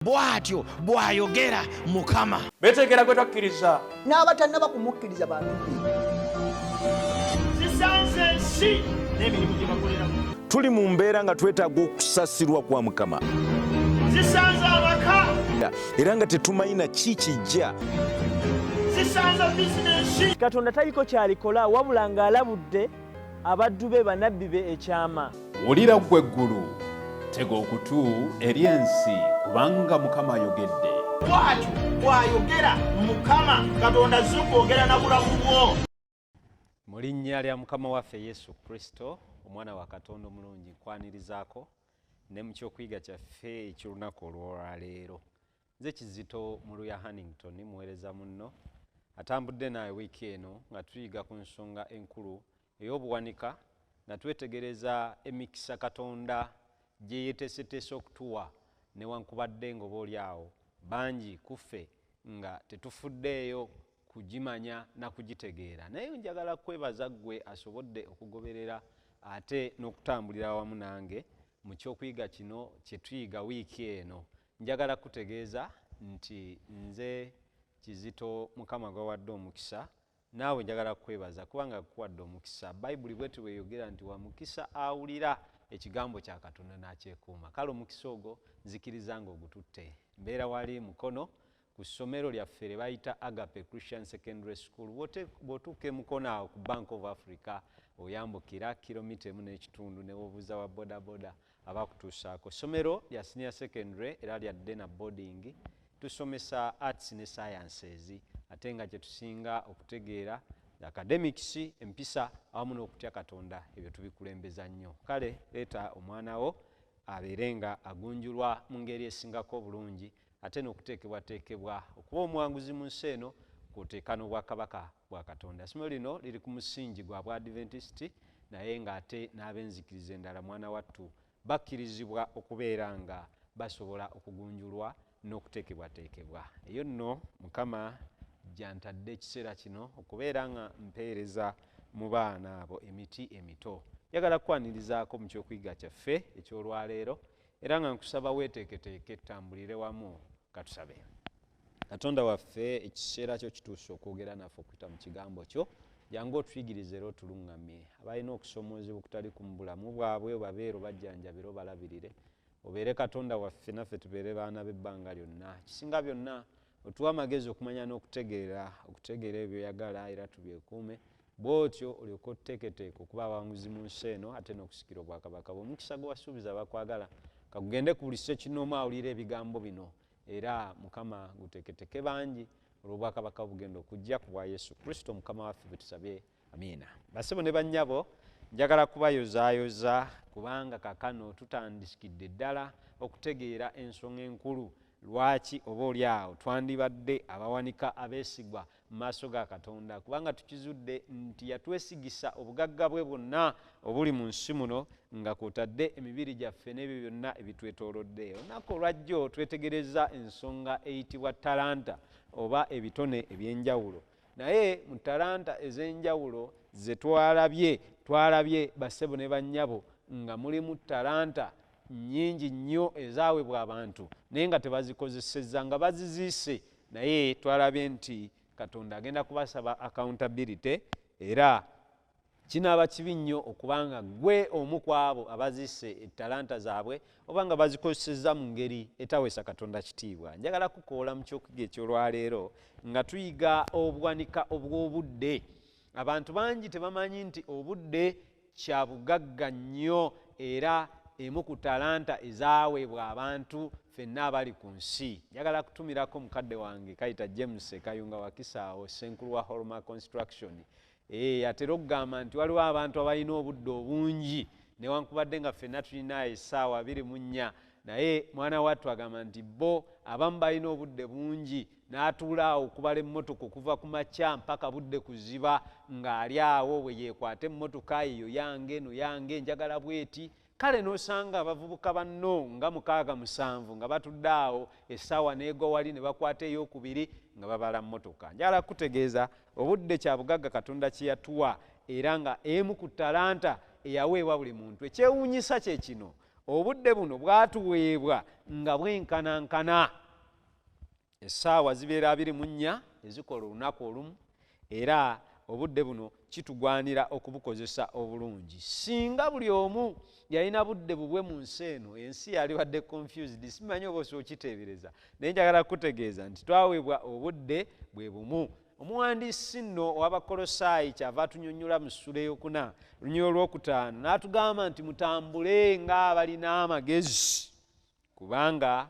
Bw'atyo bw'ayogera Mukama. Beetegera gwe twakkiriza. N'abatannaba kumukkiriza bantu be. Zisanze ensi n'emirimu gye bakoleramu. Tuli mu mbeera nga twetaaga okusasirwa kwa Mukama. Zisanze abaka. Era nga tetumanyi na ki kijja. Zisanze bizinensi. Katonda taliko kyalikola wabula ng'alabudde abaddu be bannabbi be ekyama. Wulira ggwe eggulu, tega okutu eri ensi, kubanga Mukama ayogedde. Bw'atyo bw'ayogera Mukama Katonda azze kwogera na bulamu bwo. Mu linnya lya Mukama waffe Yesu Kristo, Omwana wa Katonda omulungi, nkwanirizaako ne mu kyokuyiga kyaffe eky'olunaku olw'olwaleero. Nze Kizito Muluya Hannington, muweereza munno, atambudde naawe wiiki eno nga tuyiga ku nsonga enkulu ey'obuwanika, nga twetegereza emikisa Katonda gye yeeteeseteese okutuwa newankubadde ng'oba oli awo bangi ku ffe nga tetufuddeeyo kugimanya na kugitegeera. Naye njagala kwebaza ggwe asobodde okugoberera ate n'okutambulira awamu nange mu kyokuyiga kino kye tuyiga wiiki eno. Njagala kutegeeza nti nze Kizito Mukama gwawadde omukisa, naawe njagala kukwebaza kubanga akuwadde omukisa. Bayibuli bwetyo bweyogera nti wa mukisa awulira ekigambo kya Katonda n'akyekuuma. Kale omukisa ogwo nzikiriza ng'ogututte. Mbeera wali Mukono ku ssomero lyaffe lye bayita Agape Christian Secondary School. Bw'otuuka e Mukono awo ku Bank of Africa oyambukira kilomita emu n'ekitundu ne wobuuza wa bodaboda abakutuusaako. Ssomero lya senior secondary era lya day na boarding. Tusomesa arts ne sciences, ate nga kye tusinga okutegeera academics, empisa awamu n'okutya Katonda, ebyo tubikulembeza nnyo. Kale leeta omwana wo abeere nga agunjulwa mu ngeri esingako obulungi ate n'okuteekebwateekebwa okuba omuwanguzi mu nsi eno kw'oteeka n'obwakabaka bwa Katonda. Essomero lino liri ku musingi gwa Bwadventist, naye ng'ate n'ab'enzikiriza endala mwana wattu bakkirizibwa okubeera nga basobola okugunjulwa n'okuteekebwateekebwa. Eyo nno Mukama gy'antadde ekiseera kino okubeera nga mpeereza mu baana abo emiti emito. Njagala kukwanirizaako mu kyokuyiga kyaffe eky'olwaleero era nga nkusaba weeteeketeeke tutambulire wamu. Katusabe. Katonda waffe, ekiseera kyo kituuse okwogera naffe okuyita mu kigambo kyo. Jangu otuyigirize era otuluŋŋamye. Abalina okusoomoozebwa okutali ku mu bulamu bwabwe obabeere, obajjanjabire, obalabirire. Obeere Katonda waffe naffe tubeere baana b'ebbanga lyonna. Kisinga byonna otuwe amagezi okumanya n'okutegeera, okutegeera ebyo by'oyagala era tubyekuume. Bw'otyo olyoke otuteeketeeke okuba abawanguzi mu nsi eno ate n'okusikira obwakabaka bwo. Omukisa gwe wasuubiza abakwagala kagugende ku buli ssekinnoomu awulira ebigambo bino, era Mukama guteeketeke bangi olw'obwakabaka bugenda okujja ku bwa Yesu Kristo Mukama waffe bwe tusabye, amiina. Bassebo ne bannyabo, njagala kubayozaayoza kubanga kaakano tutandikidde ddala okutegeera ensonga enkulu lwaki oba oli awo twandibadde abawanika abeesigwa mu maaso ga Katonda, kubanga tukizudde nti yatwesigisa obugagga bwe bwonna obuli mu nsi muno nga kw'otadde emibiri gyaffe n'ebyo byonna ebitwetoolodde. Olunaku olwajjo twetegereza ensonga eyitibwa talanta oba ebitone eby'enjawulo, naye mu talanta ez'enjawulo ze twalabye, twalabye bassebo ne bannyabo nga mulimu talanta nnyingi nnyo ezaweebwa abantu naye nga tebazikozesezza, nga baziziise. Naye twalabye nti Katonda agenda kubasaba accountability, era kinaaba kibi nnyo okubanga ggwe omu ku abo abaziise ettalanta zaabwe oba nga bazikozesezza mu ngeri etaweesa Katonda kitiibwa. Njagala kukoola mu kyokuyiga eky'olwaleero nga tuyiga obuwanika obw'obudde. Abantu bangi tebamanyi nti obudde kya bugagga nnyo era emu ku talanta ezaaweebwa abantu ffenna abali ku nsi. Njagala kutumirako mukadde wange Kayita James Kayunga Wakisaawo, ssenkulu wa Hallmark Construction. Atera okugamba nti waliwo abantu abalina obudde obungi newankubadde nga ffenna tulina essaawa 24, naye mwana wattu agamba nti bo abamu balina obudde bungi, n'atuula awo okubala emmotoka okuva ku makya mpaka budde kuziba ng'ali awo bwe yeekwata emmotoka eyo yange eno yange njagala bweti. Kale n'osanga abavubuka banno nga 6 7 nga batudde awo essaawa n'egwa wali ne bakwata ey'okubiri nga babala mmotoka. Njagala kukutegeeza obudde kya bugagga Katonda kye yatuwa era nga emu ku talanta eyaweebwa buli muntu. Ekyewuunyisa kye kino, Obudde buno bwatuweebwa nga bwenkanankana. Essaawa zibeera 24 ezikola olunaku olumu, era obudde buno kitugwanira okubukozesa obulungi. Singa buli omu yalina budde bubwe mu nsi eno, ensi yalibadde confused. Simanyi oba osobola okiteebereza, naye njagala kukutegeeza nti twaweebwa obudde bwe bumu. Omuwandiisi nno ow'Abakolosaayi kyava atunyonnyola mu ssula ey'okuna lunyiriri olwokutaano n'atugamba nti mutambule ng'abalina amagezi, kubanga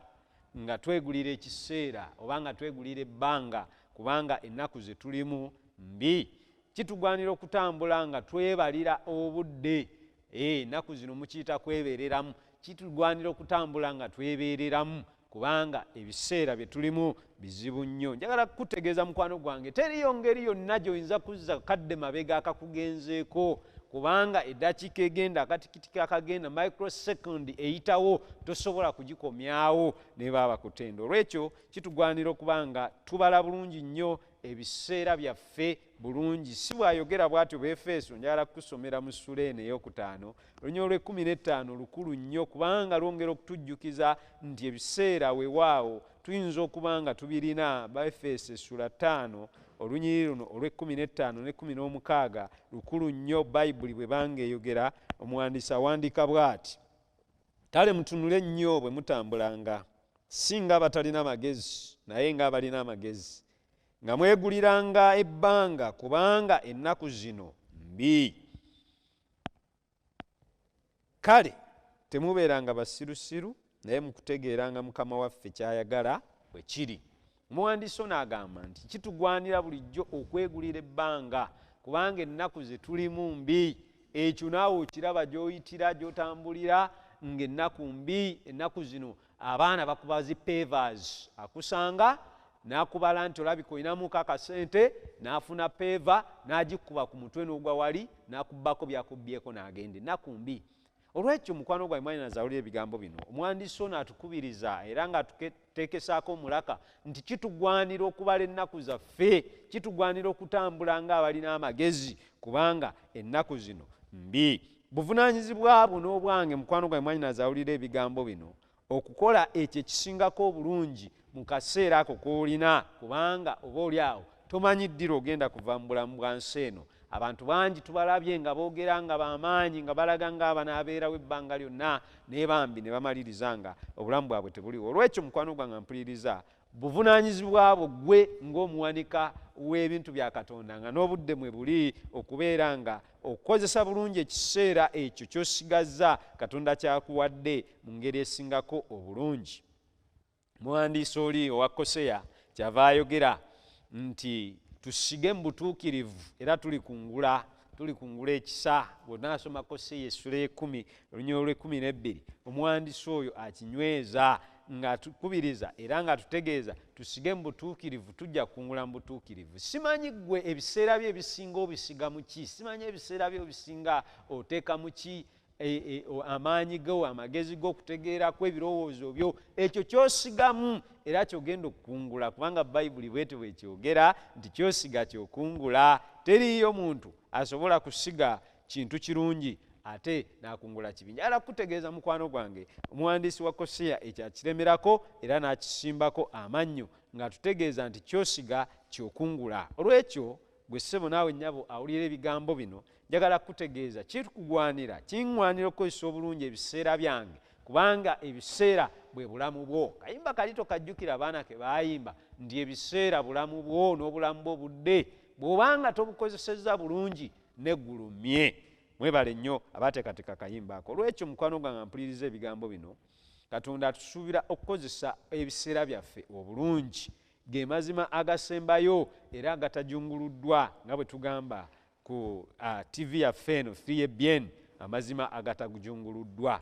nga twegulira ekiseera oba nga twegulira ebbanga, kubanga ennaku ze tulimu mbi. Kitugwanira okutambula nga twebalira obudde. Ennaku zino mukiyita kwebeereramu. Kitugwanira okutambula nga twebeereramu, kubanga ebiseera bye tulimu bizibu nnyo. Njagala kukutegeeza mukwano gwange, teriyo ngeri yonna gy'oyinza kuzza kadde mabega akakugenzeeko, kubanga eddakiika egenda, akatikitiki akagenda, microsecond eyitawo, tosobola kugikomyawo ne baba bakutenda. Olwekyo kitugwanira okuba nga tubala bulungi nnyo ebiseera byaffe bulungi. Si bw'ayogera bw'atyo Befeso, njagala kukusomera mu ssula eno ey'okutaano olunyiriri olw'ekkumi n'ettaano, lukulu nnyo kubanga lwongera okutujjukiza nti ebiseera weewaawo tuyinza okuba nga tubirina. Befeso essula 5 olunyiriri luno olw'ekkumi n'ettaano n'ekkumi n'omukaaga lukulu nnyo. Bayibuli bwe banga eyogera, omuwandiisi awandiika bw'ati: kale mutunule nnyo bwe mutambulanga, si nga abatalina magezi, naye nga abalina amagezi, nga mweguliranga ebbanga, kubanga ennaku zino mbi. Kale temubeeranga basirusiru, naye mukutegeeranga Mukama waffe ky'ayagala bwe kiri. Omuwandiisi ono agamba nti kitugwanira bulijjo okwegulira ebbanga, kubanga ennaku ze tulimu mbi. Ekyo naawe okiraba gy'oyitira, gy'otambulira, ng'ennaku mbi. Ennaku zino abaana bakuba zi pavers, akusanga n'akubala nti olabika olinamuko akasente, n'afuna paver n'agikuba ku mutwe n'ogwa wali, n'akubbako by'akubbyeko n'agenda. Ennaku mbi. Olwekyo mukwano gwange mwannyinaze awulira ebigambo bino, omuwandiisi ono atukubiriza era ng'atuteekesaako omulaka nti kitugwanira okubala ennaku zaffe, kitugwanira okutambula ng'abalina amagezi, kubanga ennaku zino mbi. Buvunaanyizibwa bwo n'obwange mukwano gwange mwannyinaze awulira ebigambo bino, okukola ekyo ekisingako obulungi mu kaseera ako k'olina, kubanga oba oli awo tomanyi ddira ogenda kuva mu bulamu bwa nsi eno. Abantu bangi tubalabye nga boogera nga b'amaanyi, nga balaga nga abanaabeerawo ebbanga lyonna, naye bambi ne bamaliriza nga obulamu bwabwe tebuliwo. Olwekyo mukwano gwange mpuliriza, buvunaanyizibwa bwo ggwe ng'omuwanika w'ebintu bya Katonda, nga n'obudde mwe buli, okubeera nga okukozesa bulungi ekiseera ekyo ky'osigazza Katonda ky'akuwadde mu ngeri esingako obulungi. Muwandiisi oli owa Koseya kyava ayogera nti tusige mu butuukirivu era tulikungula ekisa. Bw'onaasoma Koseya essula 10 olunyiriri olw'ekkumi n'ebbiri, omuwandiisi oyo akinyweza ng'atukubiriza era ng'atutegeeza tusige mu butuukirivu, tujja kukungula mu butuukirivu. Simanyi ggwe ebiseera byo ebisinga obisiga mu ki, simanyi ebiseera byo ebisinga oteeka mu ki, amaanyi go, amagezi go, okutegeerako ebirowoozo byo, ekyo ky'osigamu era ky'ogenda okukungula, kubanga Bayibuli bw'etyo bw'ekyogera nti ky'osiga ky'okungula. Teriiyo muntu asobola kusiga kintu kirungi ate n'akungula kibi. Njagala kukutegeeza mukwano gwange, omuwandiisi wa Koseya ekyo akiremerako era n'akisimbako amannyo ng'atutegeeza nti ky'osiga ky'okungula. Olw'ekyo gwe ssebo naawe nnyabo awulira ebigambo bino, njagala kukutegeeza kikugwanira, kiŋŋwanira okukozesa obulungi ebiseera byange, kubanga ebiseera bwe bulamu bwo. Kayimba kali tokajjukira abaana ke baayimba nti ebiseera bulamu bwo n'obulamu bwo budde, bw'obanga tobukozesezza bulungi neggulumye. Mwebale nnyo abateekateeka kayimba ako. Olw'ekyo mukwano gwange mpuliriza ebigambo bino, Katonda atusuubira okukozesa ebiseera byaffe obulungi, ge mazima agasembayo era agatajunguluddwa nga bwe tugamba ku TV yaffe eno 3ABN, amazima agatajunguluddwa.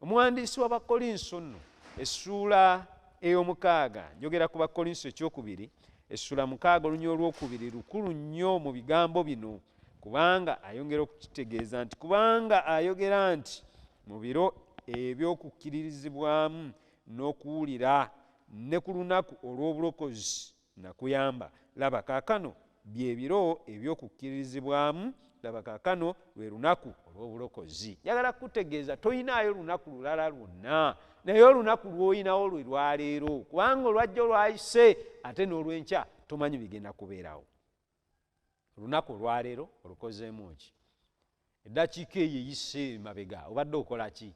Omuwandiisi w'Abakkolinso nno essuula ey'omukaaga, njogera ku Bakkolinso ekyokubiri, essula 6 olunyiriri olwokubiri lukulu nnyo mu bigambo bino, kubanga ayongera okukitegeeza nti kubanga ayogera nti mu biro eby'okukkiririzibwamu n'okuwulira ne ku lunaku olw'obulokozi nakuyamba. Laba kaakano bye biro eby'okukkiririzibwamu Laba kaakano lwe lunaku olw'obulokozi. Njagala kukutegeeza toyinaayo lunaku lulala lwonna, naye olunaku lw'oyinawo lwe lwaleero, kubanga olwajja olwayise ate n'olwenkya tomanyi bigenda kubeerawo. Olunaku olwaleero olukozeemu ki? Eddakiika eyo eyise mabega obadde okola ki?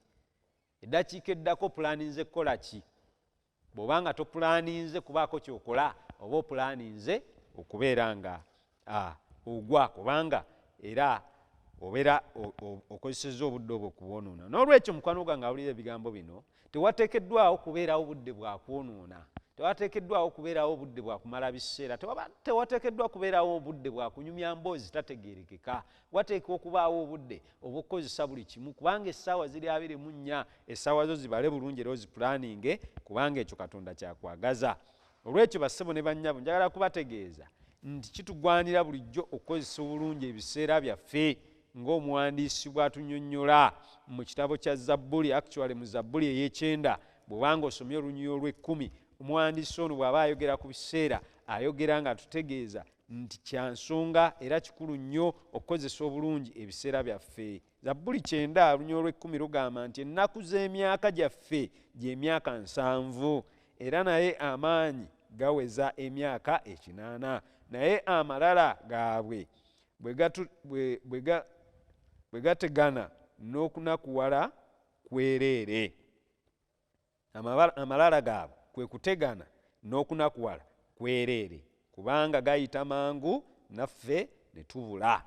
Eddakiika eddako pulaninze kukola ki? Bw'obanga topulaninze kubaako ky'okola, oba opulaninze okubeera nga ogwa, kubanga era obeera okozesezza obudde obwo okubwonoona. N'olwekyo mukwano gwange awulira ebigambo bino, tewateekeddwawo kubeerawo budde bwa kwonoona, tewateekeddwawo kubeerawo obudde bwa kumala biseera, tewateekeddwa kubeerawo obudde bwa kunyumya mboozi tategeerekeka. Wateekwa okubaawo obudde obw'okukozesa buli kimu, kubanga essaawa ziri 24, essaawa zo zibale bulungi era ozipulaninge, kubanga ekyo Katonda kyakwagaza. Olwekyo bassebo ne bannyabo, njagala kubategeeza nti kitugwanira bulijjo okukozesa obulungi ebiseera byaffe ng'omuwandiisi bw'atunnyonnyola mu kitabo kya Zabbuli, actually mu Zabbuli ey'ekyenda, bw'obanga osomye olunyiriri olw'ekkumi, omuwandiisi ono bw'aba ayogera ku biseera, ayogera ng'atutegeeza nti kya nsonga era kikulu nnyo okukozesa obulungi ebiseera byaffe. Zabbuli 90 olunyiriri olw'ekkumi lugamba nti ennaku z'emyaka gyaffe gy'emyaka 70, era naye amaanyi gaweza emyaka 80, naye amalala gaabwe bwe gategana n'okunakuwala kwereere. Amalala gaabwe kwe kutegana n'okunakuwala kwereere, kubanga gayita mangu naffe ne tubula.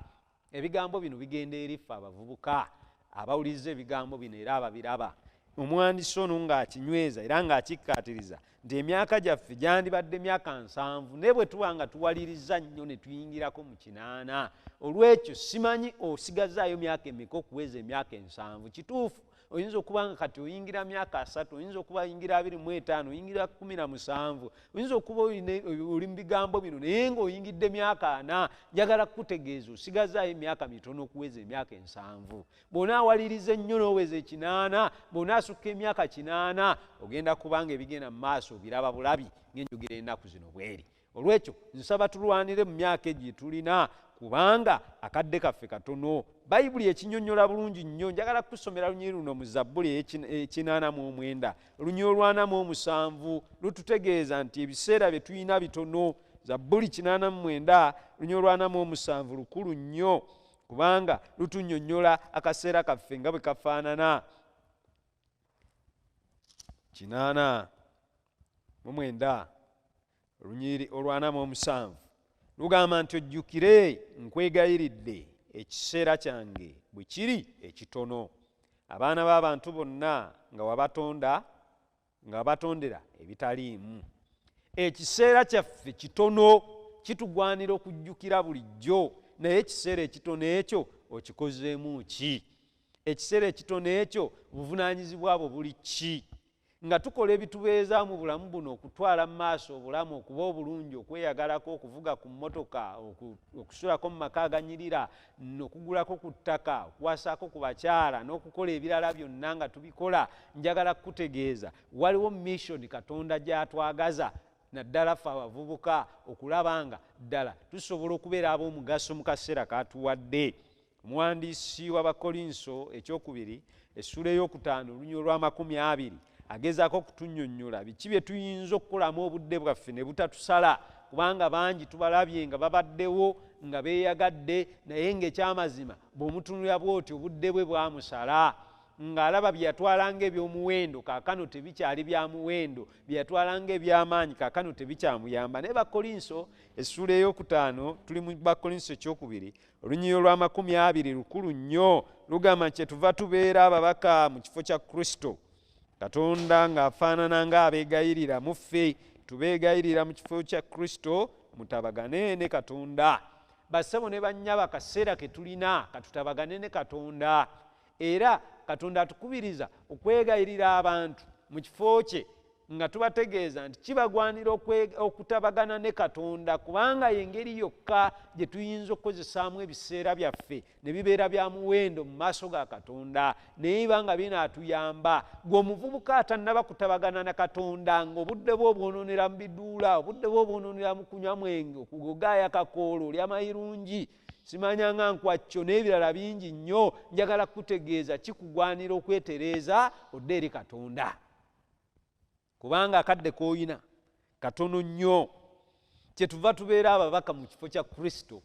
Ebigambo bino bigenda eri ffe abavubuka abawuliriza ebigambo bino era ababiraba. Omuwandiisi ono ng'akinyweza era ng'akikkaatiriza nti emyaka gyaffe gyandibadde myaka 70, naye bwe tuba nga tuwaliriza nnyo ne tuyingirako mu 80. Olwekyo simanyi osigazaayo myaka emeka okuweza emyaka 70. Kituufu oyinza okuba nga kati oyingira myaka 30, oyinza okuba oyingira 25, oyingira 17, oyinza okuba oli mu bigambo bino naye ng'oyingidde myaka 40. Njagala kukutegeeza osigazaayo emyaka mitono okuweza emyaka 70. Bw'onaawaliriza ennyo n'oweza 80, bw'onaasukka emyaka 80, ogenda kubanga ebigenda mu maaso obiraba bulabi ng'enjogera ennaku zino bweri. Olwekyo nsaba tulwanire mu myaka egyo gye tulina, kubanga akadde kaffe katono. Bayibuli ekinnyonnyola bulungi nnyo. Njagala kukusomera lunyiriri luno mu Zabbuli 89, olunyiriri olwana mu omusanvu lututegeeza nti ebiseera bye tulina bitono. Zabbuli 89 olunyiriri olwana mu omusanvu lukulu nnyo, kubanga lutunnyonnyola akaseera kaffe nga bwe kafaanana. 89 olunyiriri olwana mu omusanvu lugamba nti ojjukire nkwegayiridde ekiseera kyange bwe kiri ekitono, abaana b'abantu bonna nga wabatonda, nga wabatondera ebitaliimu. Ekiseera kyaffe kitono, kitugwanira okujjukira bulijjo, naye ekiseera ekitono ekyo okikozeemu ki? Ekiseera ekitono ekyo obuvunaanyizibwa bwo buli ki? Nga tukola ebitubeeza mu bulamu buno, okutwala mu maaso obulamu, okuba obulungi, okweyagalako, okuvuga ku mmotoka, okusulako mu maka aganyirira, n'okugulako ku ttaka, okuwasaako ku bakyala, n'okukola ebirala byonna nga tubikola, njagala kukutegeeza waliwo mission Katonda gy'atwagaza, naddala ffe abavubuka, okulaba nga ddala tusobola okubeera ab'omugaso mu kaseera k'atuwadde. Omuwandiisi w'Abakolinso ekyokubiri essuula ey'okutaano olunyiriri olw'amakumi abiri agezaako okutunnyonnyola biki bye tuyinza okukolamu obudde bwaffe ne butatusala, kubanga bangi tubalabye nga babaddewo nga beeyagadde, naye ng'ekyamazima bw'omutunulira bw'oti obudde bwe bwamusala, ng'alaba bye yatwalanga eby'omuwendo kaakano tebikyali bya muwendo, bye yatwalanga eby'amaanyi kaakano tebikyamuyamba. Naye Bakolinso essuula ey'okutaano, tuli mu Bakolinso ekyokubiri olunyiriri olw'amakumi abiri lukulu nnyo, lugamba nti kyetuva tubeera ababaka mu kifo kya Kristo, Katonda ng'afaanana ng'abeegayirira mu ffe, tubeegayirira mu kifo kya Kristo, mutabagane ne Katonda. Bassebo ne bannyabo, akaseera ke tulina katutabagane ne Katonda. Era Katonda atukubiriza okwegayirira abantu mu kifo kye nga tubategeeza nti kibagwanira okutabagana ne Katonda, kubanga y'engeri yokka gye tuyinza okukozesaamu ebiseera byaffe ne bibeera bya muwendo mu maaso ga Katonda, naye biba nga binaatuyamba. Gwe omuvubuka atannaba kutabagana na Katonda, ng'obudde bwe obwonoonera mu biduula, obudde bwe obwonoonera mu kunywa mwenge, okugogaaya kakoolo, olya mayirungi, Simanyanga nkwakyo n'ebirala bingi nnyo. Njagala kutegeeza kikugwanira okwetereeza odde eri Katonda, kubanga akadde k'oyina katono nnyo. Kyetuva tubeera ababaka mu kifo kya Kristo.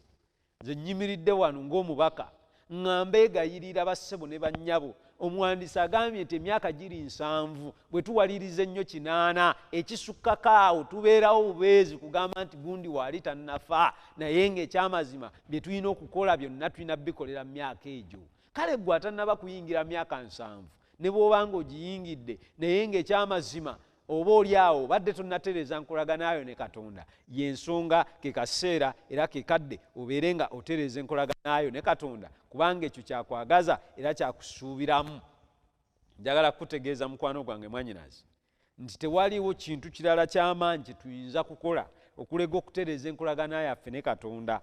Nze nnyimiridde wano ng'omubaka nga mbeegayirira bassebo ne bannyabo. Omuwandiisi agambye nti emyaka giri 70, bwe tuwaliriza ennyo 80, ekisukkako awo tubeerawo bubeezi kugamba nti gundi waali tannafa, naye ng'ekyamazima bye tulina okukola byonna tulina bikolera mu myaka egyo. Kale ggwe atannaba kuyingira myaka 70, ne bw'oba ng'ogiyingidde, naye ng'ekyamazima oba oli awo obadde tonnatereeza nkolaganayo ne Katonda, y'ensonga ke kaseera era ke kadde obeere nga otereeza enkolaganayo ne Katonda, kubanga ekyo kyakwagaza era kyakusuubiramu. Njagala kukutegeeza mukwano gwange mwannyinazi nti tewaliwo kintu kirala ky'amaanyi kye tuyinza kukola okulega okutereeza enkolagana yaffe ne Katonda.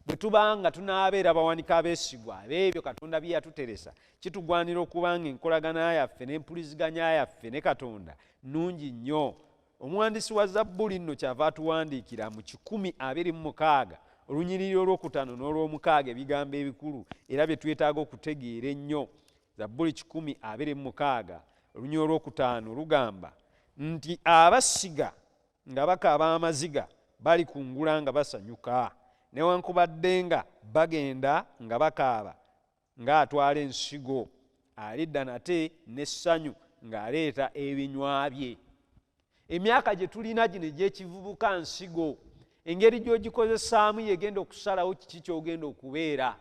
Bwe tuba nga tunaabeera bawanika abeesigwa ab'ebyo Katonda bye yatuteresa, kitugwanira okuba nga enkolagana yaffe n'empuliziganya yaffe ne Katonda nnungi nnyo. Omuwandiisi wa Zabbuli nno kyava atuwandiikira mu 126 olunyiriri olwokutaano n'olwomukaaga ebigambo ebikulu era bye twetaaga okutegeera ennyo. Zabbuli 126 olunyiriri olwokutaano lugamba nti abasiga nga bakaaba amaziga balikungula nga basanyuka, newankubadde nga bagenda nga bakaaba ng'atwala ensigo, alidda nate n'essanyu ng'aleeta ebinywa bye. Emyaka gye tulina gino egy'ekivubuka nsigo, engeri gy'ogikozesaamu yegenda okusalawo kiki ky'ogenda okubeera.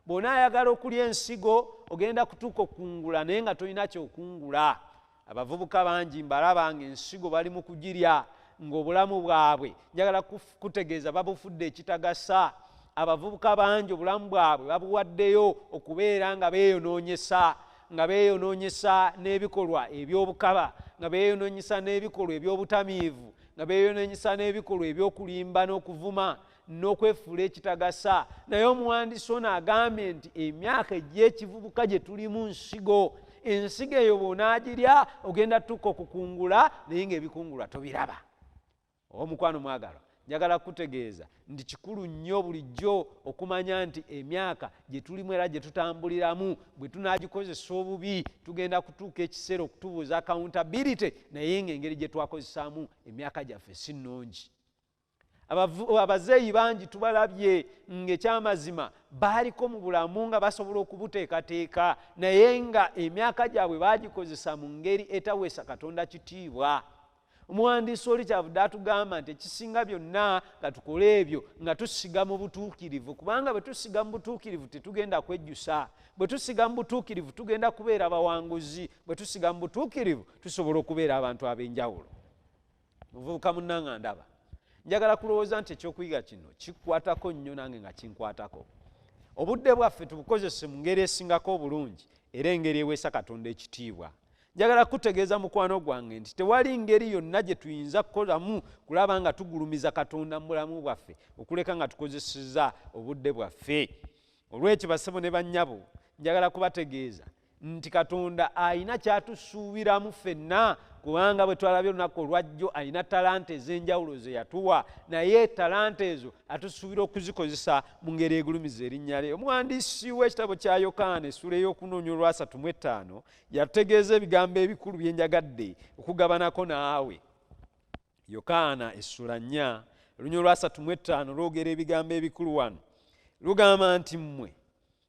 Bw'onaayagala okulya ensigo ogenda kutuuka okungula naye nga tolina ky'okungula. Abavubuka bangi mbalaba ng'ensigo bali mu kugirya ng'obulamu bwabwe njagala kutegeeza babufudde ekitagasa. Abavubuka bangi obulamu bwabwe babuwaddeyo okubeera nga beeyonoonyesa, nga beeyonoonyesa n'ebikolwa eby'obukaba, nga beeyonoonyesa n'ebikolwa eby'obutamiivu, nga beeyonoonyesa n'ebikolwa eby'okulimba n'okuvuma n'okwefuula ekitagasa. Naye omuwandiisi ono agambye nti emyaka egy'ekivubuka gye tulimu nsigo, ensigo eyo bw'onaagirya ogenda tuuka okukungula naye ng'ebikungulwa tobiraba. Omukwano mwagalwa, njagala kutegeeza nti kikulu nnyo bulijjo okumanya nti emyaka gye tulimu era gye tutambuliramu bwe tunaagikozesa obubi tugenda kutuuka ekiseera okutubuuza accountability, naye ng'engeri gye twakozesaamu emyaka gyaffe si nnungi. Abazeeyi bangi tubalabye ng'ekyamazima baaliko mu bulamu nga basobola okubuteekateeka, naye nga emyaka gyabwe baagikozesa mu ngeri etaweesa Katonda kitiibwa. Omuwandiisi oli kyavudde atugamba nti ekisinga byonna nga tukole ebyo nga tusiga mu butuukirivu, kubanga bwe tusiga mu butuukirivu tetugenda kwejjusa, bwe tusiga mu butuukirivu tugenda kubeera bawanguzi, bwe tusiga mu butuukirivu tusobola okubeera abantu ab'enjawulo. Muvubuka munnanga ndaba, njagala kulowooza nti ekyokuyiga kino kikukwatako nnyo nange nga kinkwatako. Obudde bwaffe tubukozese mu ngeri esingako obulungi era engeri eweesa Katonda ekitiibwa. Njagala kutegeeza mukwano gwange nti tewali ngeri yonna gye tuyinza kukolamu kulaba nga tugulumiza Katonda mu bulamu bwaffe okuleka nga tukozesezza obudde bwaffe. Olw'ekyo bassebo ne bannyabo, njagala kubategeeza nti Katonda alina ky'atusuubiramu ffenna, kubanga bwe twalabye olunaku olwajjo alina talanta ez'enjawulo ze yatuwa, naye talanta ezo atusuubira okuzikozesa mu ngeri egulumiza erinnya lye. Omuwandiisi w'ekitabo kya Yokaana essuula ey'okunoonya olwa 35 yatutegeeza ebigambo ebikulu bye njagadde okugabanako naawe. Yokaana essula 4 olunyiriri olwa 35 lwogera ebigambo ebikulu wano. Lugamba nti mmwe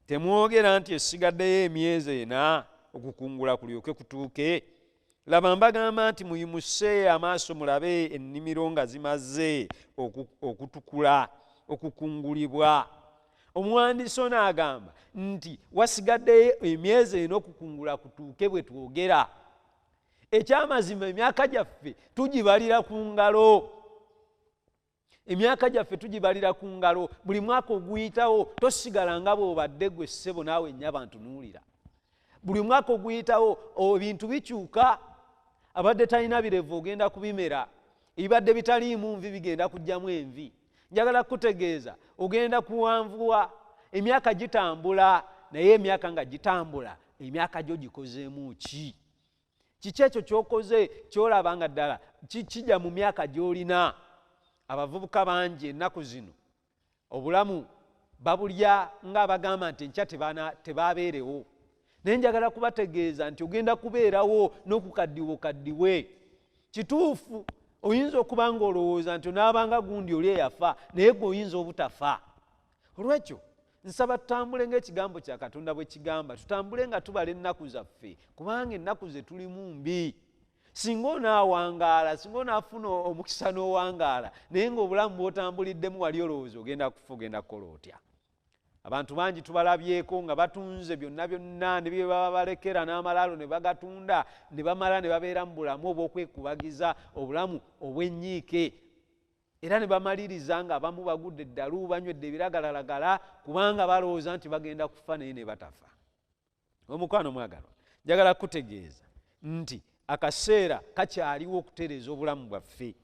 temwogera nti esigaddeyo emyezi 4 okukungula kulyoke kutuuke. Laba mbagamba nti muyimuse amaaso mulabe ennimiro nga zimaze okutukula okukungulibwa. Omuwandiisi ono agamba nti wasigaddeyo emyezi 4 okukungula kutuuke bwe twogera. Ekyamazima emyaka gyaffe tugibalira ku ngalo. Emyaka gyaffe tugibalira ku ngalo. Buli mwaka oguyitawo tosigala nga bw'obadde gwe ssebo naawe nnyaba ntunuulira. Buli mwaka oguyitawo ebintu bikyuka. Abadde talina birevu ogenda kubimera, ebibadde bitaliimu nvi bigenda kujjamu envi. Njagala kutegeeza ogenda kuwanvuwa, emyaka gitambula, naye emyaka nga gitambula emyaka gyo gikozeemu ki? Kiki ekyo ky'okoze ky'olaba nga ddala kijja mu myaka gy'olina? Abavubuka bangi ennaku zino obulamu Babulya ng'abagamba nti enkya tebaabeerewo. Naye njagala kubategeeza nti ogenda kubeerawo n'okukaddiwa okaddiwe. Kituufu oyinza okuba ng'olowooza nti onaabanga gundi oli eyafa, naye gwe oyinza obutafa. Olwekyo nsaba tutambule ng'ekigambo kya Katonda bwe kigamba, tutambule nga tubala ennaku zaffe, kubanga ennaku ze tulimu mbi. Singa onaawangaala, singa onaafuna omukisa n'owangaala, naye ng'obulamu bw'otambuliddemu wali olowooza ogenda kufa, ogenda kukola otya? Abantu bangi tubalabyeko nga batunze byonna byonna ne bye baba balekera n'amalaalo ne bagatunda, ne bamala ne babeera mu bulamu obw'okwekubagiza, obulamu obw'ennyiike, era ne bamaliriza nga abamu bagudde eddalu, banywedde ebiragalalagala, kubanga balowooza nti bagenda kufa naye ne batafa. Omukwano mwagalwa, njagala kutegeeza nti akaseera kakyaliwo okutereeza obulamu bwaffe.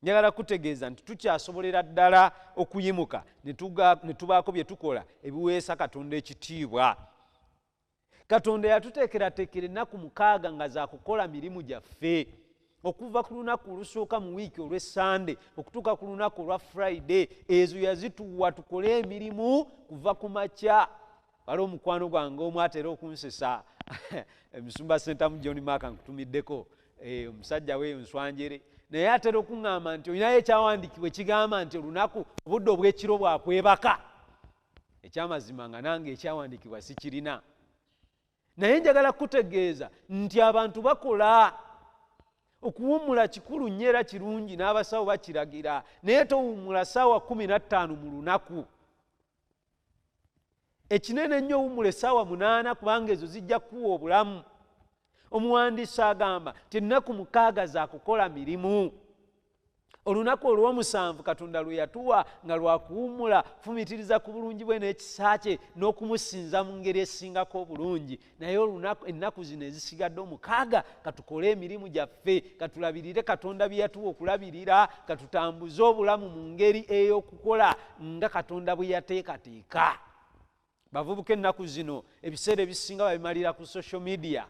Njagala kutegeeza nti tukyasobolera ddala okuyimuka ne tubaako bye tukola ebiweesa Katonda ekitiibwa. Katonda yatuteekerateekera ennaku 6 nga za kukola mirimu gyaffe, okuva ku lunaku olusooka mu wiiki olw'Essande okutuuka ku lunaku olwa Friday. Ezo yazituwa tukole emirimu kuva ku makya. Waliwo omukwano gwange omu atera okunsesa, emisumba Ssentamu John Mark nkutumiddeko, omusajja we nswanjere, naye atera okuŋŋamba nti olinayo ekyawandiikibwa ekigamba nti olunaku obudde obw'ekiro bwakwebaka. Ekyamazima nga nange ekyawandiikibwa sikirina, naye njagala kutegeeza nti abantu bakola. Okuwummula kikulu nnyo era kirungi, n'abasawo bakiragira, naye towummula ssaawa 15 mu lunaku. Ekinene ennyo owummula essaawa 8, kubanga ezo zijja kukuwa obulamu. Omuwandiisi agamba nti ennaku 6 za kukola mirimu. Olunaku olw'omusanvu Katonda lwe yatuwa nga lwa kuwummula, kufumiitiriza ku bulungi bwe n'ekisa kye n'okumusinza mu ngeri esingako obulungi. Naye ennaku zino ezisigadde 6 katukole emirimu gyaffe, katulabirire Katonda bye yatuwa okulabirira, katutambuze obulamu mu ngeri ey'okukola nga Katonda bwe yateekateeka. Bavubuka ennaku zino ebiseera ebisinga babimalira ku social media.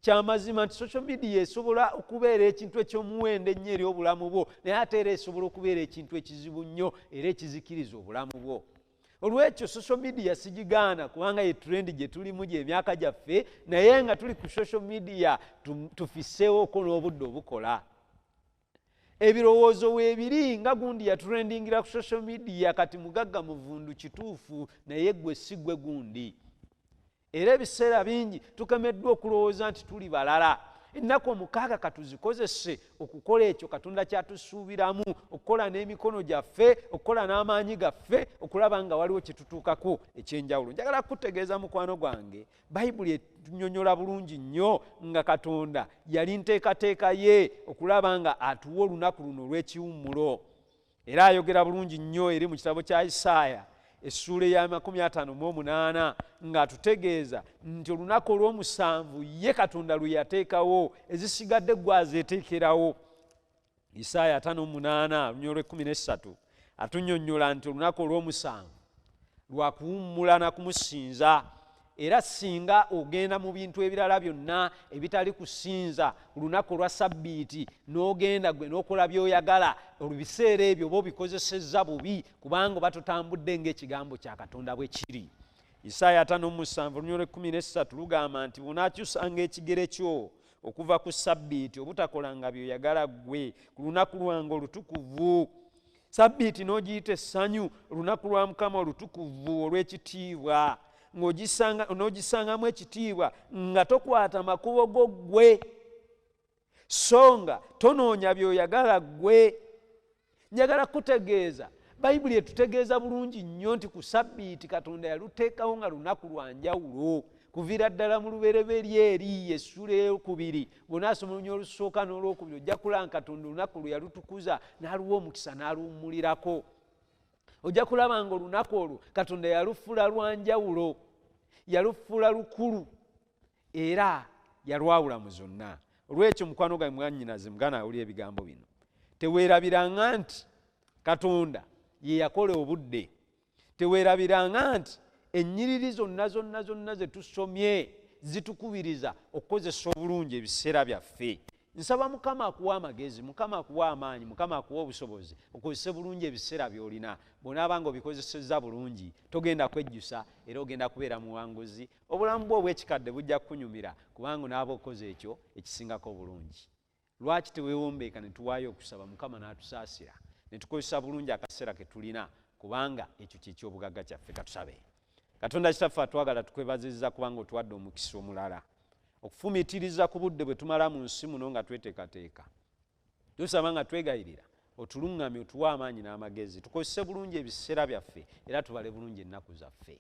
Kyamazima nti social media esobola okubeera ekintu eky'omuwendo ennyo eri obulamu bwo, naye ate era esobola okubeera ekintu ekizibu nnyo era ekizikiriza obulamu bwo. Olwekyo social media sigigaana, kubanga ye trend gye tulimu gy'emyaka gyaffe, naye nga tuli ku social media tufiseewoko n'obudde obukola. Ebirowoozo weebiri nga gundi yatrendingira ku social media, kati mugagga muvundu kituufu, naye ggwe si ggwe gundi. Era ebiseera bingi tukemeddwa okulowooza nti tuli balala. Ennaku 6 katuzikozese okukola ekyo Katonda ky'atusuubiramu, okukola n'emikono gyaffe, okukola n'amaanyi gaffe, okulaba nga waliwo kye tutuukako eky'enjawulo. Njagala kukutegeeza mukwano gwange, Bayibuli etunnyonnyola bulungi nnyo nga Katonda yali nteekateeka ye okulaba nga atuwa olunaku luno olw'ekiwummulo. Era ayogera bulungi nnyo eri mu kitabo kya Isaaya essuula eya 58 ng'atutegeeza nti olunaku olw'omusanvu ye Katonda lwe yateekawo, ezisigadde ggwe azeeteekerawo. Isaaya 58 olunyiriri olw'ekkumi n'essatu atunnyonnyola nti olunaku olw'omusanvu lwa kuwummula na kumusinza. Era singa ogenda mu bintu ebirala byonna ebitali kusinza ku lunaku olwa Ssabbiiti, n'ogenda gwe n'okola by'oyagala, olwo biseera ebyo oba obikozesezza bubi, kubanga oba totambudde ng'ekigambo kya Katonda bwe kiri. Isaaya 57 olunyiriri olw'ekkumi n'essatu lugamba nti bw'onaakyusanga ekigere kyo okuva ku Ssabbiiti, obutakolanga by'oyagala ggwe ku lunaku lwange olutukuvu, Ssabbiiti n'ogiyita essanyu, olunaku lwa Mukama olutukuvu olw'ekitiibwa, n'ogisangamu ekitiibwa nga tokwata makubo go ggwe, so nga tonoonya by'oyagala ggwe. Njagala kutegeeza, Bayibuli etutegeeza bulungi nnyo nti ku Ssabbiiti Katonda yaluteekawo nga lunaku lwa njawulo. Kuviira ddala mu lubereberye eri essuula ey'okubiri, bw'onaasoma olunyiriri olusooka n'olwokubiri ojja kulaba Katonda olunaku lwe yalutukuza n'aluwa omukisa n'aluwummulirako. Ojja kulaba nga olunaku olwo Katonda yalufuula lwa njawulo, yalufuula lukulu, era yalwawula mu zonna. Olwekyo mukwano gwange mwannyinaze muganda awulira ebigambo bino, teweerabiranga nti Katonda ye yakola obudde. Teweerabiranga nti ennyiriri zonna zonna zonna ze tusomye zitukubiriza okukozesa obulungi ebiseera byaffe. Nsaba Mukama akuwe amagezi, Mukama akuwe amaanyi, Mukama akuwe obusobozi, okozese bulungi ebiseera by'olina. Bw'onaaba ng'obikozesezza bulungi, togenda kwejjusa era ogenda kubeera muwanguzi. Obulamu bwo obw'ekikadde bujja kukunyumira kubanga onaaba okoze ekyo ekisingako obulungi. Lwaki teweewombeeka ne tuwaayo okusaba Mukama n'atusaasira ne tukozesa bulungi akaseera ke tulina kubanga ekyo kye ky'obugagga kyaffe. Katusabe. Katonda Kitaffe atwagala, tukwebazizza kubanga otuwadde omukisa omulala okufumiitiriza ku budde bwe tumala mu nsi muno nga tweteekateeka. Tusaba nga twegayirira otuluŋŋamye, otuwe amaanyi n'amagezi, tukozese bulungi ebiseera byaffe era tubale bulungi ennaku zaffe.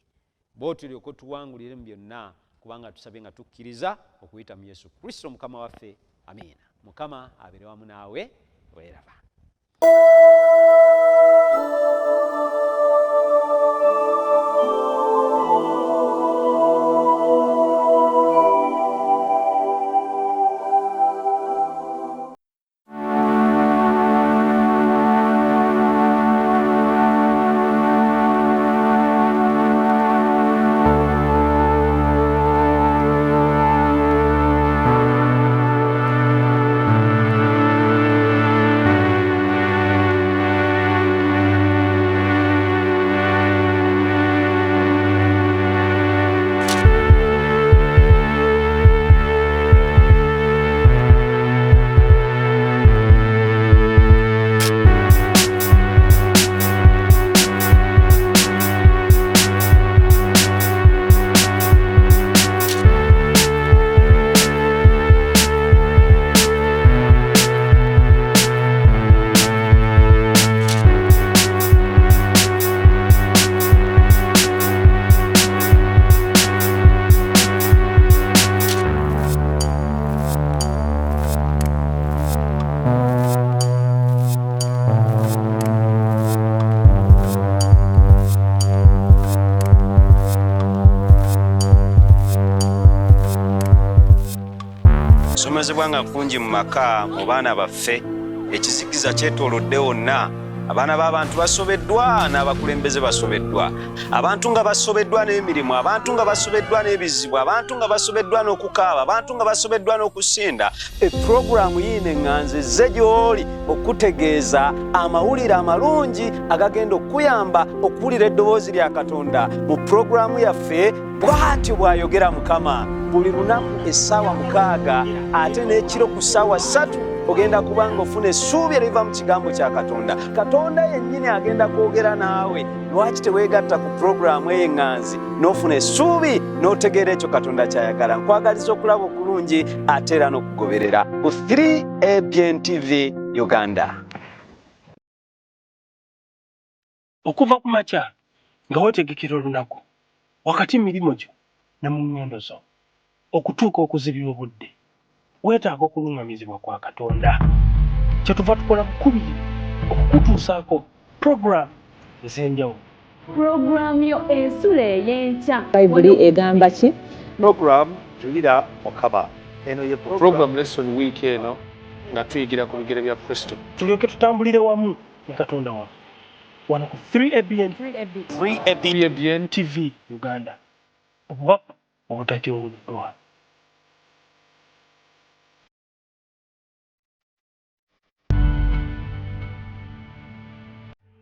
Bw'otyo olyoke otuwangulire mu byonna, kubanga tusabye nga tukkiriza okuyita mu Yesu Kristo Mukama waffe. Amiina. Mukama abeere wamu naawe. Weeraba. Okusomezebwa nga kungi mu maka mu baana baffe. Ekizikiza kyetoolodde wonna. Abaana b'abantu basobeddwa n'abakulembeze basobeddwa. Abantu nga basobeddwa n'emirimu, abantu nga basobeddwa n'ebizibu, abantu nga basobeddwa n'okukaaba, abantu nga basobeddwa n'okusinda. Epulogulaamu yiino eŋŋanzi ezze gy'oli okukutegeeza amawulire amalungi agagenda okukuyamba okuwulira eddoboozi lya Katonda mu pulogulaamu yaffe Bw'atyo bw'ayogera Mukama. Buli lunaku essaawa 6 ate n'ekiro ku ssaawa 3 ogenda kuba ng'ofuna essuubi eriva mu kigambo kya Katonda. Katonda yennyini agenda kwogera naawe. Lwaki teweegatta ku pulogulaamu eyo eŋŋanzi n'ofuna essuubi n'otegeera ekyo Katonda ky'ayagala? Nkwagaliza okulaba okulungi ate era n'okugoberera ku 3ABN TV Uganda. Okuva ku makya nga weetegekera olunaku, wakati mu mirimu gyo ne mu ŋŋendo zo, okutuuka okuzibya obudde, weetaaga okuluŋŋamizibwa kwa Katonda. Kyetuva tukola bukubirire okukutuusaako pulogulaamu ez'enjawulo. Pulogulaamu yo Ensulo Ey'Enkya. Bayibuli egamba ki? Program Julira Mukama. Eno ye Program Lesson Wiiki eno nga tuyigira ku bigere bya Kristo. Tulyoke tutambulire wamu ne Katonda waffe wano ku 3ABN 3ABN TV Uganda. Obubaka obutajunguluddwa.